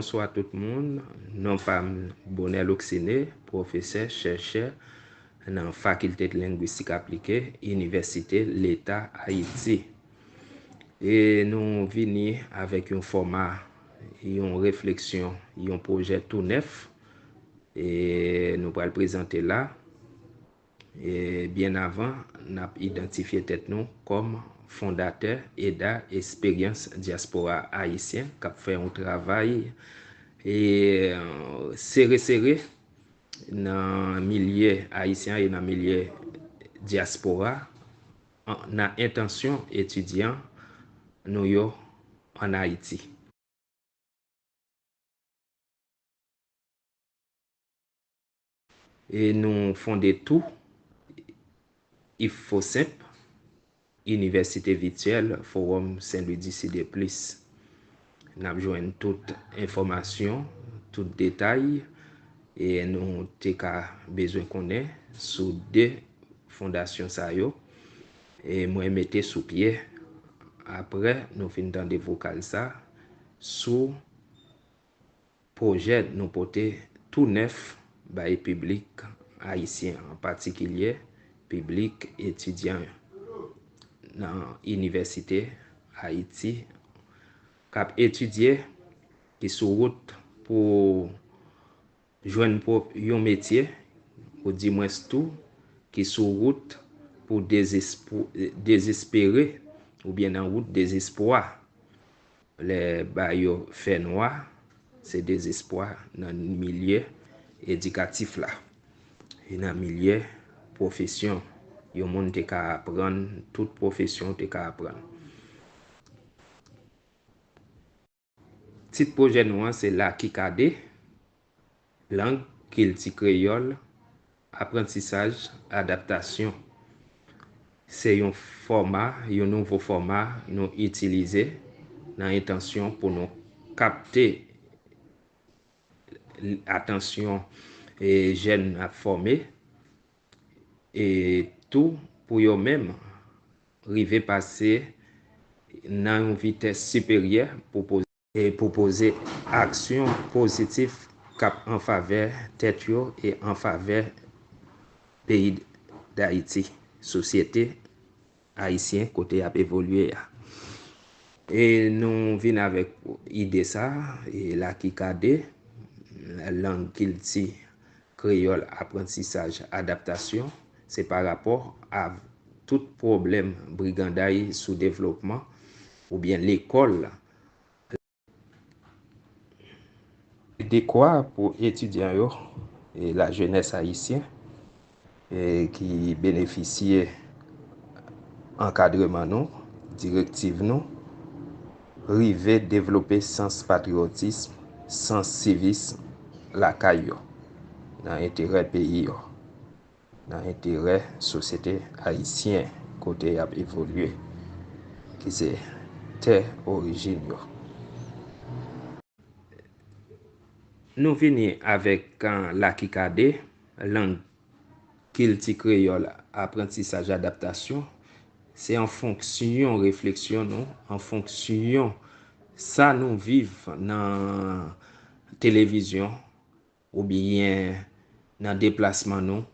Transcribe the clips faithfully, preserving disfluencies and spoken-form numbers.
Bonswa tout moun. Non pa m Bonel Oxene, pwofesè, chèchè nan Fakilte Lengwistik Aplike, Inivèsite Leta Ayiti. E nou vini avèk yon fòma, yon refleksyon, yon pwojè tou nèf. E nou pral prezante la. E byen avan, n ap idantifye tèt nou kòm fondatè EDA, Esperyans Dyaspora Ayisyen, k ap fè yon travay, e, sere sere nan milye ayisyen an e nan milye dyaspora, an, nan entansyon etidyan nou yo ann Ayiti. E nou fonde tou IFFOSEMP, Inivèsite Vityèl Fowòm Sen Lwi di Sid e plis. N ap jwenn tout enfòmasyon, tout detay, e nou te ka bezwen konnen sou de fondasyon sa yo, e mwen mete sou pye, apre nou fin tande vokal sa, sou pwojè nou pote tou nèf bay piblik ayisyen, an patikilye piblik etidyan nan Inivèsite Ayiti k ap etidye, ki sou wout pou jwenn pwòp yon metye, ou dimwens tou, ki sou wout pou dezespo-, dezespere, oubyen nan wout dezespwa. Lè ba yo fè nwa, se dezespwa nan milye edikatif la, e nan milye pwofesyon. Yon moun te ka aprann, tout pwofesyon te ka aprann. Tit pwojè nou an se Lakikade, lang, kilti kreyòl, aprantisaj, adaptasyon. Se yon fòma, yon nouvo fòma nou itilize nan entansyon pou nou kapte atansyon, e, jèn n ap fòme, e tou pou yo menm rive pase nan yon vitès siperyè pou poze, e pou poze aksyon pozitif k ap an favè tèt yo e an favè peyi Dayiti, sosyete ayisyen kote y ap evolye a. E nou vin avèk ide sa, e Lakikade, lang, kilti kreyòl, aprantisaj, adaptasyon, se pa rapò a tout pwoblèm briganday, soudevlopman oubyen lekòl dekwa pou etidyan yo e lajenès ayisyen, e ki benefisye ankadreman nou, direktiv nou, rive devlope sans patriyotism, sans sivis lakay yo, nan enterè peyi yo, nan enterè sosyete ayisyen kote y ap evolye, ki se tè orijin yo. Nou vini avèk, ah, Lakikade, lang, kilti kreyòl, aprantisaj, adaptasyon. Se an fonksyon refleksyon nou, an fonksyon sa nou viv nan televizyon, oubyen nan deplasman nou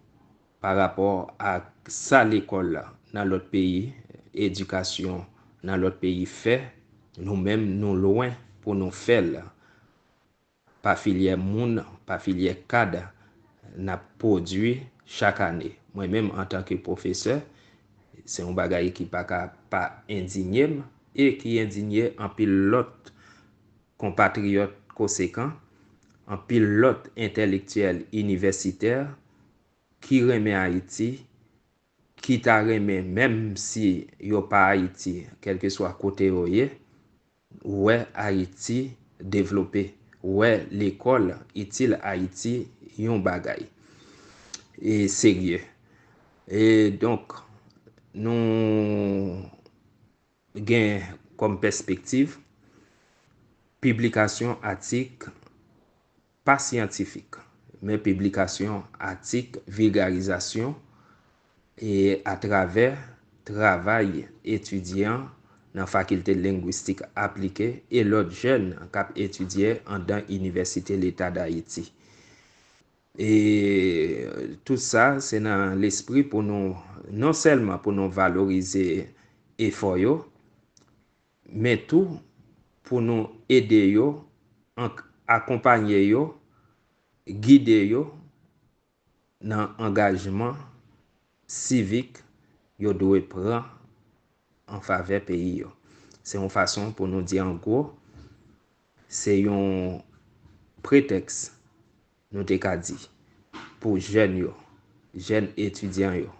pa rapò ak sa lekòl nan lòt peyi, edikasyon nan lòt peyi fè, nou menm nou lwen pou nou fè l pa filyè moun, pa filyè kad n ap pwodui chak ane. Mwen menm, antanke pwofesè, se yon bagay ki pa ka pa endinye m e ki endinye anpil lòt konpatriyòt konsekan, anpil lòt entèlektyèl inivèsitè ki renmen Ayiti, ki ta renmen, menm si yo pa Ayiti, kèlkeswa kote yo ye, wè Ayiti devlope, wè lekòl itil Ayiti yon bagay e serye. E donk, nou gen kòm pèspektiv piblikasyon atik pa syantifik, men piblikasyon atik vilgarizasyon e atravè travay etidyan nan Fakilte Lengwistik Aplike e lòt jèn k ap etidye anndan Inivèsite Leta Dayiti. E tout sa, se nan lespri pou nou, non sèlman pou nou valorize efò yo, men tou pou nou ede yo, ank-, akonpanye yo, gide yo nan angajman sivik yo dwe pran an favè peyi yo. Se yon fason pou nou di an gwo, se yon pretèks, nou te ka di, pou jèn yo, jèn etidyan yo,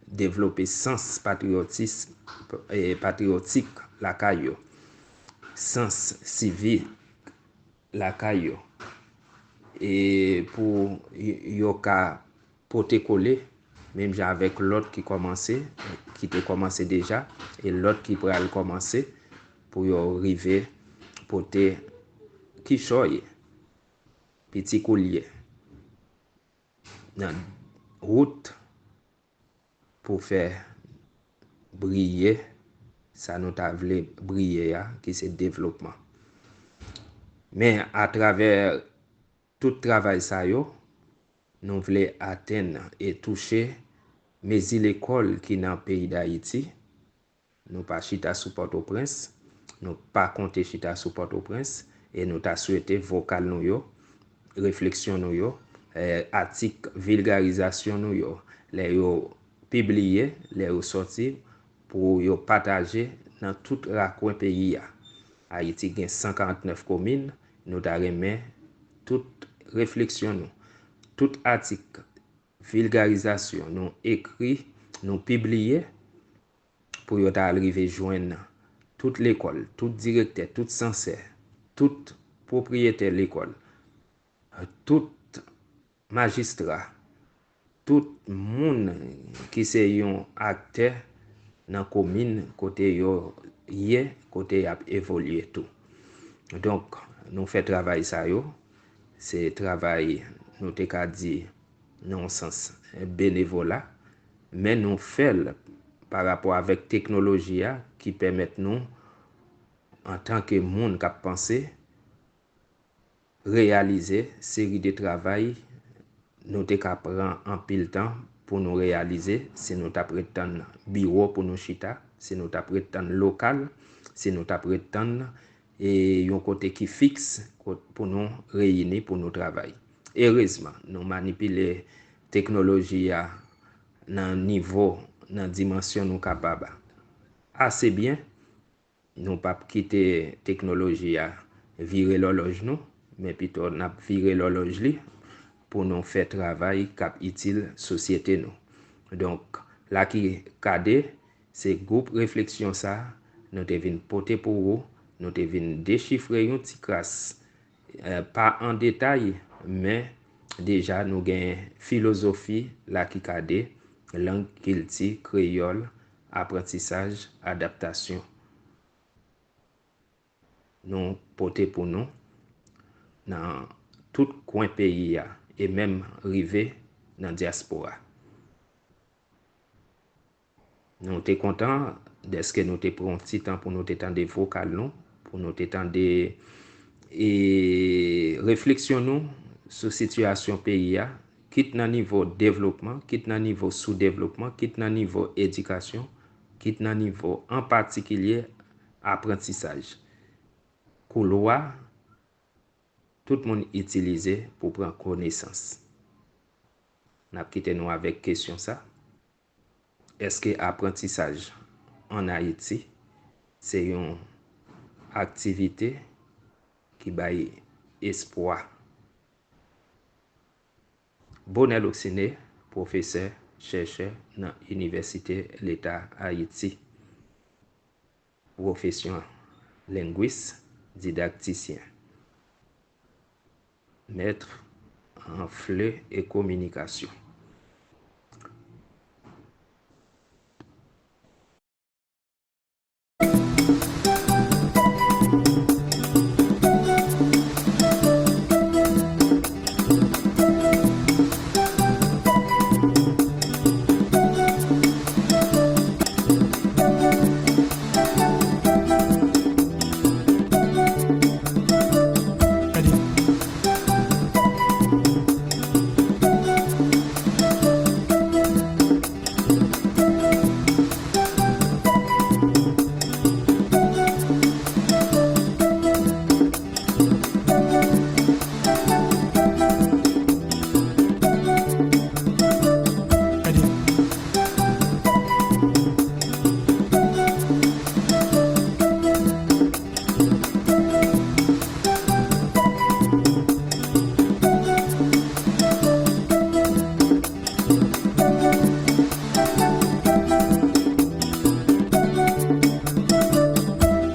devlope sans patriyotis, e, patriyotik lakay yo, sans sivik lakay yo, e pou y-, yo ka pote kole, menm jan avèk lòt ki kòmanse, ki te kòmanse deja, e lòt ki pral kòmanse, pou yo rive pote kichòy, piti koulye, nan wout pou fè briye sa nou ta vle briye a, ki se devlopman. Men atravè tout travay sa yo, nou vle atenn e touche mezi lekòl ki nan peyi Dayiti. Nou pa chita sou Pòtoprens, nou pa konte chita sou Pòtoprens, e nou ta swete vokal nou yo, refleksyon nou yo, eh, atik vilgarizasyon nou yo, lè yo pibliye, lè yo sòti, pou yo pataje nan tout rakwen peyi a. Ayiti gen san karant nèf komin, nou ta renmen tout refleksyon nou, tout atik vilgarizasyon nou ekri, nou pibliye, pou yo ta al rive jwenn tout lekòl, tout direktè, tout sansè, tout pwopriyetè lekòl, tout majistra, tout moun ki se yon aktè nan komin kote yo ye, kote y ap evolye tou. Donk, nou fè travay sa yo, se travay, nou te ka di, nan yon sans, benevola, men nou fè l pa rapò avèk teknoloji a ki pèmèt nou, antanke moun k ap panse, reyalize seri de travay nou te ka pran anpil tan pou nou reyalize si nou t ap ret tann biwo pou nou chita, si nou t ap ret tann lokal, si nou t ap ret tann, e, yon kote ki fiks kot-, pou nou reyini, pou nou travay. Erezman, nou manipile teknoloji a nan nivo, nan dimansyon nou kapab ase byen. Nou p ap kite teknoloji a vire lòlòj nou, men pito n ap vire lòlòj li pou nou fè travay k ap itil sosyete nou. Donk, Laki Kade, se gwoup refleksyon sa a nou te vin pote pou ou, nou te vin dechifre yon ti kras, eh, pa an detay, men deja nou gen filozofi Laki Kade, lang, kilti, kreyòl, aprantisaj, adaptasyon. Nou pote pou nou nan tout kwen peyi a e menm rive nan dyaspora. Nou te kontan dèske nou te pran yon ti tan pou nou te tande vokal nou, pou nou te tande, e, refleksyon nou sou sitiyasyon peyi a, kit nan nivo devlopman, kit nan nivo soudevlopman, kit nan nivo edikasyon, kit nan nivo an patikilye aprantisaj. Koulwa tout moun itilize pou pran konesans. N ap kite nou avèk kesyon sa. Èske aprantisaj ann Ayiti se yon aktivite ki bay espwa? Bonel Oxiné, pwofesè, chèchè nan Inivèsite Leta Ayiti. Pwofesyon lengwis, didaktisyen. Maître en flux et communication.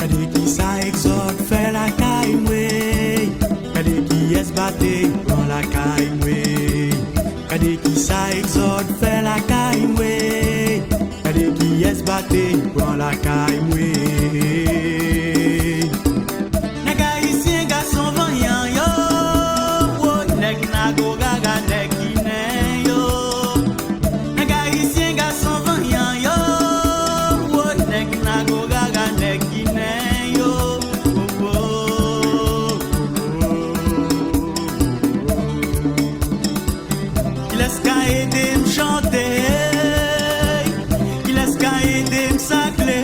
Gade kisa Egzòd fè lakay mwen. Gade kiyès batey pran lakay mwen. Gade kisa Egzòd fè lakay mwen. Gade kiyès batey pran lakay mwen. Nèg ayisyen gason vanyan yo, wo nèg nago gaga nèg ginen yo. Nèg ayisyen gason vanyan yo, wo nèg nago gaga nèg ginen yo. Wo, wo, wo, wo, wo. Kilès ka ede m chante? Kilès ka ede m sakle?